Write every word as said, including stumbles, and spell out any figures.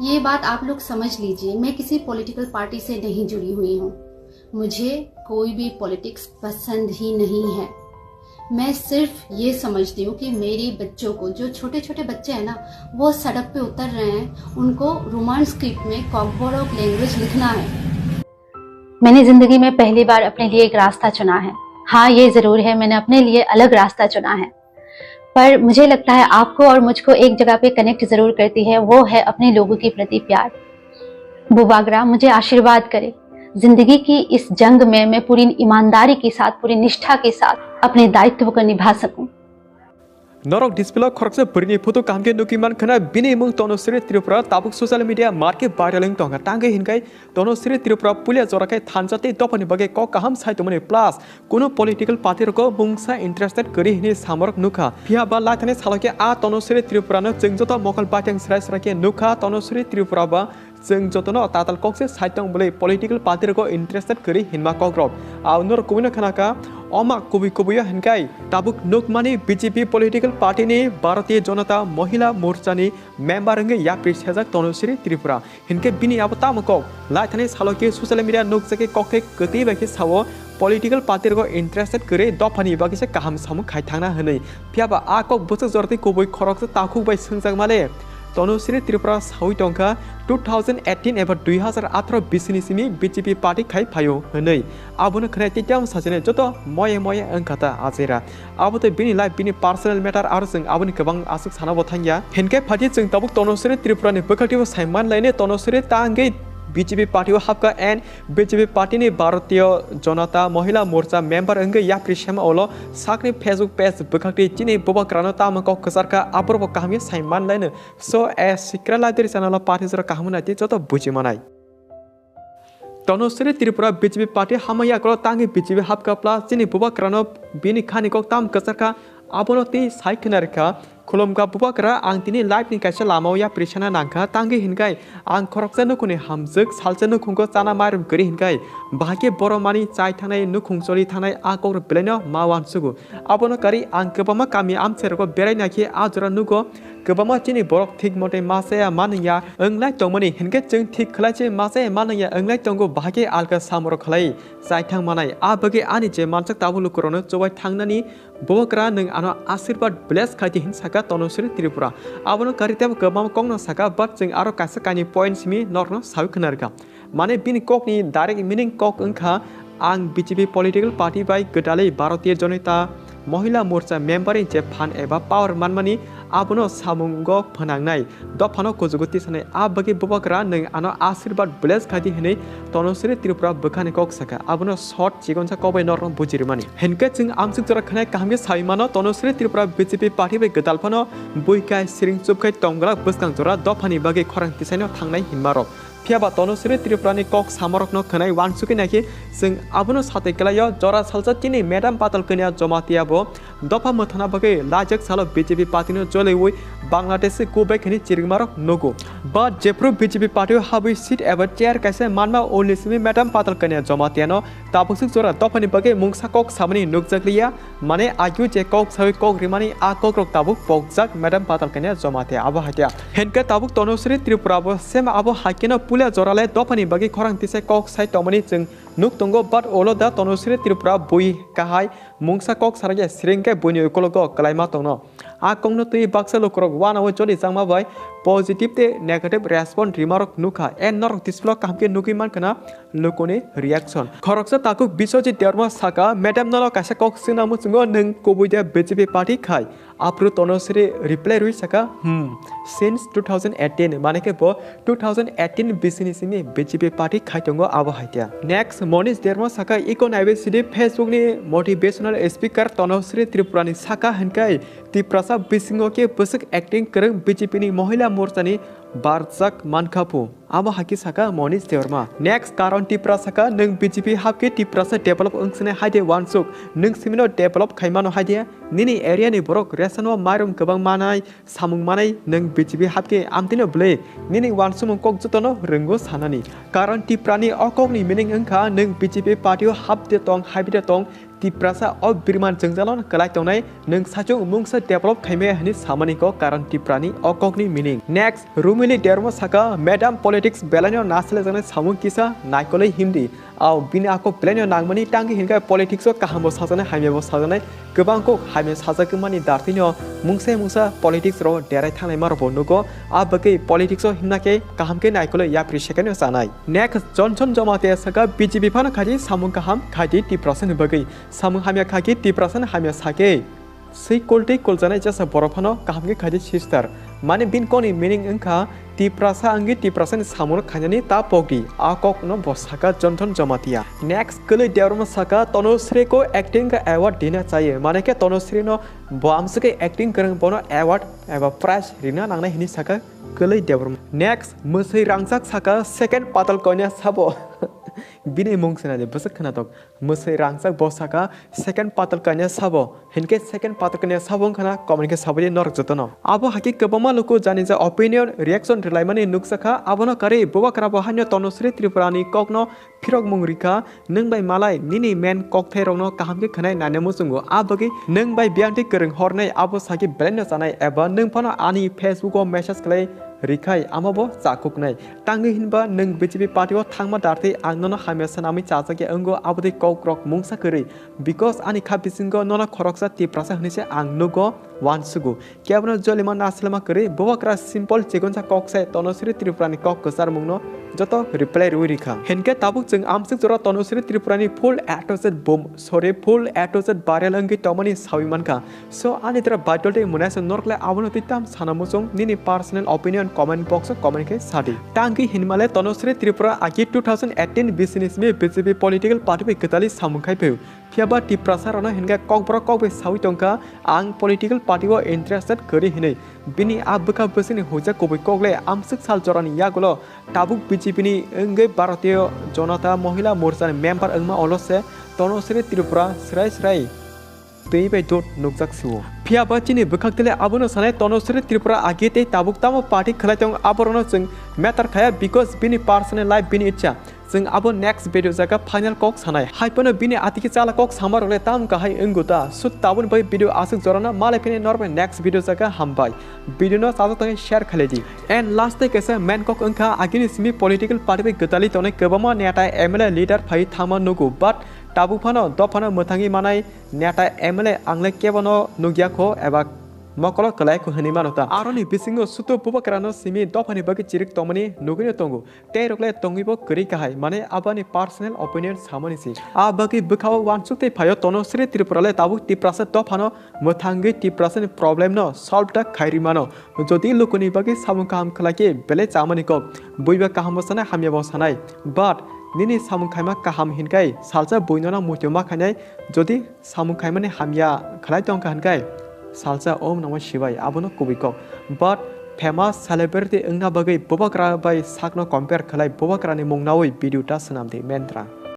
ये बात आप लोग समझ लीजिए, मैं किसी पॉलिटिकल पार्टी से नहीं जुड़ी हुई हूँ। मुझे कोई भी पॉलिटिक्स पसंद ही नहीं है। मैं सिर्फ ये समझती हूँ कि मेरे बच्चों को, जो छोटे छोटे बच्चे हैं ना, वो सड़क पे उतर रहे हैं, उनको रोमान स्क्रिप्ट में कॉकबोरोक लैंग्वेज लिखना है। मैंने जिंदगी में पहली बार अपने लिए एक रास्ता चुना है। हाँ, ये जरूर है, मैंने अपने लिए अलग रास्ता चुना है। पर मुझे लगता है, आपको और मुझको एक जगह पे कनेक्ट जरूर करती है, वो है अपने लोगों के प्रति प्यार। बुबागरा मुझे आशीर्वाद करे, जिंदगी की इस जंग में मैं पूरी ईमानदारी के साथ, पूरी निष्ठा के साथ अपने दायित्व को निभा सकूं। Norok display o khoroksa bwrwini photo kaham khe nugwi man khna, bini mung Tanusri Tripura, tabuk social media market viral wng tongkha. Tangwi hinkhai Tanusri Tripura puila jora khe thansa tei dophani bagwi kok kaham sai tongmani, plus kunu political party rogo mungsa interested kwrwi hwnwi samorok nukha. Phiya ba laithani salo khe a Tanusri Tripura no chwng joto mokol baithang srai srai khe nukha. Tanusri Tripura ba chwng jotono tatal kok se sai tong bwlwi political party rogo interested kwrwi hinma kok rok. A norok kubui no khna kha, oma kubui kubui o hinkhai tabuk nukmani B J P political party ni Bharatiya Janata Mahila Morcha ni member wngwi yapri sejak Tanusri Tripura. Hinkhe bini abo tamo kok? Laithani salo khe social media nukjagwi kok khe kwtwi bai khe sao, political party rogo interested kwrwi dophani bagwi se kaham samung khai thangna hwnwi. Phiya ba a kok bwswk jora tei kubui khoroksa takhuk bai swngjak male. Tanusri Tripura saui tongkha two thousand eighteen eba dui hazar atharo bisini simi B J P party khai phaio hwnwi. Abono khwnai tei tamo sachine joto moye moye wngkha ta ajera. Abo tei bini life, bini personal matter, aro chwng aboni kwbang aswk sana bo thangya. Hinkhe phaidi chwng tabuk Tanusri Tripura ni bwkhakti bo sai manlaini, Tanusri ta wngwi B J P party o hapkha and B J P party ni Bharatiya Janata Mahila Morcha member wngwi yapri sema ulo sakni Facebook page bwkhakti chini bubagrano tamo kok kwcharkha, aphuru bo kaham khe sai manlaino. So, a sikra library channel o party jora kaham nai tei joto buji manai. Tanusri Tripura B J P party hamya yakrok tangwi B J P hapkha plus chini bubagrano bini khani kok tam kwcharkha, abono tei sai khna rwkha, khulumkha bubagra, ang tini life ni kaisa lama o yapri sana nangkha, tangwi hinkhai ang khoroksa nukhungni hamjwk, salsa nukhungo chana mairum kwrwi hinkhai bahai khe borok mani chai thangnai, nukhung choli thangnai a kok rok belaino ma uansugo. Abono karwi ang kwbangma kami amchai rogo berai naikhe a jora nugo. Kwbangma chini borok thik mote ma chaya ma nungya wnglai tongmani, hinkhe chwng thik khlai se ma chaya ma nungya wnglai tongo, bahai khe alka samorok khlai chai thang manai. A bagwi ani je mansak tabuk lukurokno chubai thangnani bubagra nwng ano asirbat bless khaidi hin saka Tanusri Tripura. Abono karwi teibo kwbangma kokno saka, but chwng aro kaisa kainwi point simi norokno saui khna rwkha. Mane bini kokni direct meaning kok wngkha, ang B J P political party bai gwdalwi Bharatiya Janata Mahila Morcha member ni je phan eba power manmani abono samungo phwnangnai, dophano kuchugo tisanai, a bagwi bubagra nwng ano asirbat bless khaidi hwnwi Tanusri Tripura bwkhani kok saka, abono short chikonsa kokbai norokno buji rwmani. Hinkhe chwng amsuk jora khwnai kaham khe sai mano, Tanusri Tripura B J P party bai gwdal phano bui kai siring chup khai tongglak bwskang jora dophani bagwi khorang tisaino thangnai hinmarok. Phiya ba Tanusri Tripura ni kok samorokno khwnai uansugwi naikhe chwng abono satwi kwlaio, jora salsa chini Madam Patal Kanya Jamatia bo dopha mwthangna bagwi laijak salo B J P party no joliui Bangladesh kubek hwnwi chirikmarok nugo. But jephru B J P party o habwi seat eba chair kaisa manma, ulni simi Madam Patal Kanya Jamatia no tabuksuk jora dophani bagwi mungsa kok samani nukjakliya. Mane agio je kok sawi kok rimani a kokrok tabuk pokjak Madam Patal Kanya Jamatia abo haikhe. Hinkhe tabuk Tanusri Tripura bo same abo haikheno puila jorale dophani bagwi khorang tisai kok sai tongmani chwng nuk tongo, but olo da Tanusri Tripura bui kahai mungsa kok sarakya siring khe buini ukologo kwlaima tongno. A kokno twi baksa lukurok uanao jolijakma bai positive tei negative response rimarok nukha. And norok display o kaham khe nugwi mankha na lukuni reaction. Khoroksa takhuk Biswajit Debbarma saka, "Madam, nono kaisa kok swngna muchungo, nwng kubui de B J P party khai?" Aphuru Tanusri reply rwi saka, "Hmm, since two thousand eighteen, mane khe bo two thousand eighteen bisini simi B J P party khai tongo abo haikhe." Next, Monish Debbarma saka, "Eko naibe sidi Facebook ni motivational speaker Tanusri Tripura ni saka hinkhai Tiprasa bisingo khe bwswk acting kwrwng B J P ni Mohila Morcha ni barjak mankha phu." Abo haikhe saka Monish Debbarma. Next, Karan Tipra saka, "Nwng B J P hapkhe Tiprasa develop wngsinai haide uansuk, nwng simino develop khaimano haide, nini area ni borok ration o mairum kwbang manai, samung manai, nwng B J P hapkhe amtino bwlwi, nini uansukmung kok jotono rwngo sanani." Karan Tipra ni o kokni meaning wngkha, nwng B J P party o hapde tong, haibide tong, Tiprasa o birman jwngjalo kwlai tongnai, nwng sachung mungsa develop khaimaya hwnwi samani kok, karon Tiprani o kokni meaning. Next, Rumili Debbarma saka, Madam politics belaino naslejaknai samung kisa naikolwi himdi. Ao bini a kok belaino nangmani tangwi hinkhe politics o kahambo sajaknai, hamyabo sajaknai, kwbang kok hamya sajak mani dartwino mungsa mungsa politics ro derai thangnaima rokbo nugo. A bagwi politics o himna khe kaham khe naikolwi yapri second o chanai. Next, Johnson Jamatia saka, B J P phano khaidi samung kaham khaidi Tiprasa ni bagwi. Samung hamya kha khe Tiprasa ni hamya sa khe. Swi kultwi kuljanai jesa borok phano kaham khe khaidi sister. Mane bin koni meaning wngkha Tiprasa wngwi Tiprasa ni samung khainani ta pokdi. A kok no bo saka Johnson Jamatia. Next, Kwlwi Debbarma saka, Tanusri ko acting ka award dina chahiye. Mane khe Tanusri no bo amswk khe acting kwrwng, bono award eba prize rina nangnai hwnwi saka Kwlwi Debbarma. Next, Mwswi Rangchak saka, second Patal Kanya sabo. Bini mung swnadi bwswk khwnatok. Mwswi Rangchak bo saka, second Patal Kanya sabo. Hinkhe second Patal Kanya sabo wngkhana comment khe sabaidi norok jotono. Abo hakhe kwbangma luku jani ja opinion, reaction rwlaimani nukjakha, abono karwi Bubagra bo haino Tanusri Tripura ni kokno phirokmung rikha, nwng bai malai nini main kokthai rokno kaham khe khwnai naina muchungo, a bagwi nwng bai biyangtwi kwrwng hornai abo saki belaino chanai eba nwng phano ani Facebook o message khlai rikhai amo bo chakuknai. Tangwi hinba nwng B J P party o thangma dartwi ang nono hamya swnamwi chajak ya wngo abotwi kokrok mungsa kwrwi, because ani kha bisingo nono khoroksa Tiprasa hwnwi se ang nugo, uansugo. Kebono jolima nasilma kwrwi, Bubagra simple chikonsa kok se Tanusri Tripura ni kok kwcharmung no joto reply rwi rikha. Hinkhe tabuk chwng amswk jora Tanusri Tripura ni full A to Z boom, sorry, full A to Z viral wngwi tongmani sawi mankha. So, ani dra viral tei mwnai se norok le abono twi tam sana muchung, nini personal opinion comment box o comment khe sadi. Tangwi hinmale Tanusri Tripura agi two thousand eighteen bisi ni simi B J P political party bai kwtali samung khai phaiu. Phiyaba Tiprasa rokno hinkhe kokborok kokbai sawi tongkha, ang political party o interested kwrwi hinwi. Bini a bwkha bwswkni huijak kubui kok le amswk sal jorani yagulo tabuk B J P ni wngwi Bharatiya Janata Mahila Morcha ni member wngma olo se Tanusri Tripura swrai swrai twi bai dot nukjak sio. Phiyaba chini bwkhak tele abono sanai Tanusri Tripura agi tei tabuk tamo party khlai tong aborokno chwng matter khaya, because bini personal life bini ichha. Chwng abo next video jaga final kok sanai. Hai phano bini atiki chala kok sama rokle tam kahai wngwi ta. So tabukni bai video aswk jorano malai phini norbai next video jaga hambai. Video no chajak tongwi share khlai di. And last tei kaisa main kok wngkha agini simi political party bai kwtali tongnai kwbangma neta M L A leader phai thangma nugo, but tabuk phano dophano mwthangwi manai neta M L A angle kebono nukya kho eba mokolo kwlai kho hwnwi mano ta. Aroni bisingo suto Bubagrano simi dophani bagwi chirik tongmani nugwino tongo. Tei rok le tongwi bo kwrwi kahai, mane aboni personal opinion samani se. A bagwi bwkhao uansuk tei phaio Tanusri Tripura le tabuk Tiprasa dophano mwthangwi Tiprasa ni problem no solve ta khairi mano. Jodi lukuni bagwi samung kaham khlai khe belai chamani kok, buiba kaham bo sanai, hamya bo sanai. But nini samung khaima kaham hinkai salsa buino no muitu ma khainai, jodi samung khaimani hamya khlai tongkha hinkai salsa om namah shivaya, abono kubui kok. But famous celebrity wngna bagwi Bubagra bai sakno compare khlai Bubagrani mung nawi video ta swnam di, Mendra.